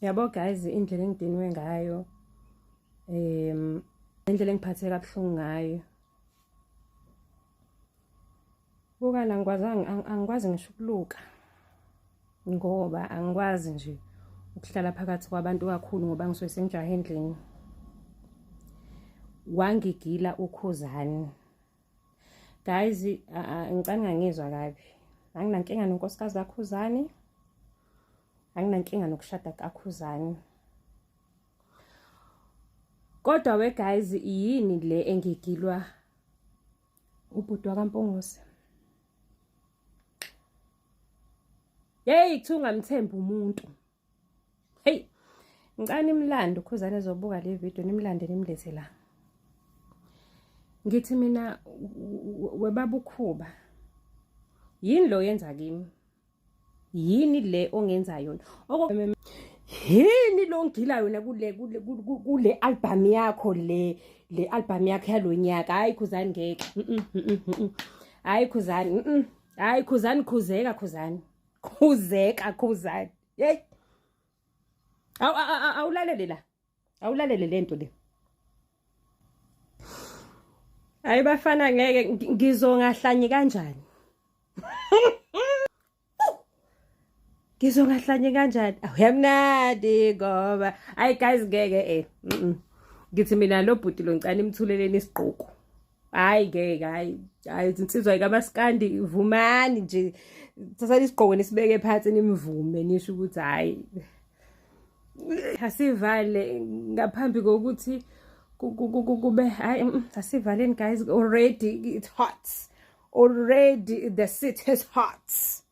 Yabo guys, indlela engidinwe ngayo, indlela engiphathe kabuhlungu ngayo. Buka la, angikwazi ngisho ukuluka ngoba angikwazi nje ukuhlala phakathi kwabantu kakhulu ngoba ngisuke sengijahe endlini. Wangigila uKhuzani. Guys, ngicela ningangizwa kabi. Anginankinga nonkosikazi kaKhuzani. Anginankinga nokushada kaKhuzani. Kodwa we guys, yini le engigilwa ubhuti wakaMpungose? Hey, kuthiwa ungamthembi umuntu. Hey, ngicela nimlande uKhuzani ezobuka le video, nimlande nimlethe la. Ngithi mina, webaba uKhuba, yini lo yenza kimi? Yini le ongenza yona? Yini lo ngila yona kule album yakho, le album yakho yalonyaka? Hayi Khuzani, ngeke. Hayi Khuzani, hayi Khuzani, khuzeka Khuzani, khuzeka Khuzani. Hey, awulalele la, awulalele lento le. Hayi bafana, ngeke, ngizongahlanyi kanjani? Ngizongahlanyi kanjani? Awuyamnandi ngoba hayi guys, ngeke. Ngithi mina lo bhuti lo, ngicane imthuleleni isigqoko. Hayi ngeke, hayi hayi, insizwa ikaMaskandi, vumani nje, thathani isigqoko nisibeke phansi, nimvume, nisho ukuthi hayi, asivale ngaphambi kokuthi kube hayi. Asivaleni guys, already it's hot, already the city is hot.